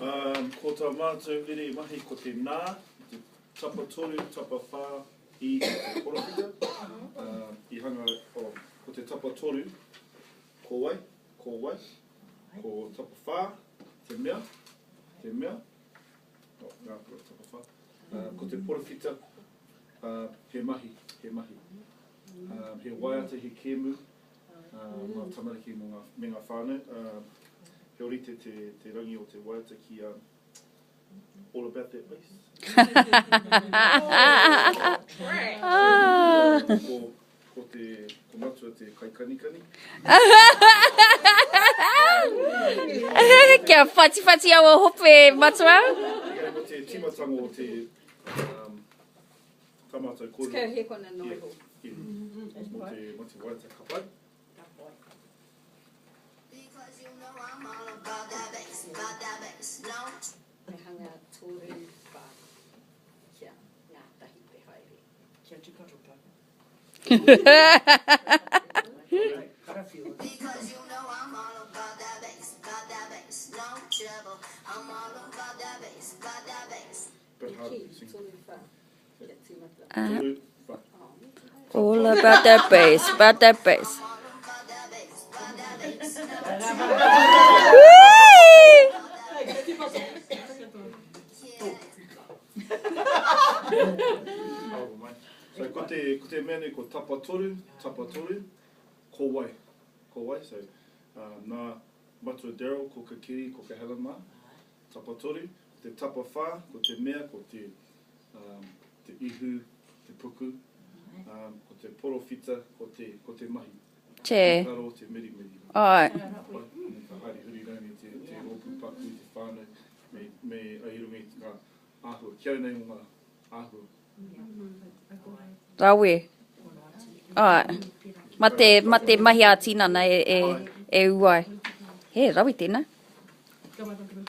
Um, ko tā mātou ere mahi ko te nā, te tapatoru, tapawhā, i te porowhita. Uh, I hanga, oh, ko te tapatoru, ko wai, ko wai, ko tapawhā, te mea, te mea, oh, ngā kura tapawhā. Uh, ko te porowhita, uh, he mahi, he mahi. Uh, he waiata, he kēmu, uh, ngā tamariki mō ngā, me ngā whānau. Uh, he orite te, te rangi o te waiata ki a All About That Bass. Ah. Ko, ko te, ko matua te kaikanikani. Kia whatiwhati aua hope, matua. Engari ko te timatanga o te, um, tā mātou kōrero. Kia hēkona noa iho. Yeah, yeah. Mō te, mō te waiata ka pai. Ka pai. Me hanga 3, 4 kia ngātahi te haere. Kia tūpato tātou. Bit hard Ki, to sing. 3, 4 kia tīmata. Toru, whā. All about that bass, about that bass. Whee! Awa mai. So ko te, ko te mea nei ko tapatoru, tapatoru, ko wai. Ko wai, so uh, nā Matua Daryl, ko Kakiri, ko Kahela mā, tapatoru, ko te tapawhā, ko te mea, ko te, um, te ihu, te puku, um, ko te porowhita, ko te, ko te mahi. Che. Te karo, te mirimiri. Ai. Pai, me ka haere huri rauni te, te rōpū paku, te whānau, me, me ai runga i ngā āhua. Ki au nei o ngā āhua. Rawe. Ai. Ma te, ma te mahi ā-tinana e, e, e ū ai. He rawe tēnā.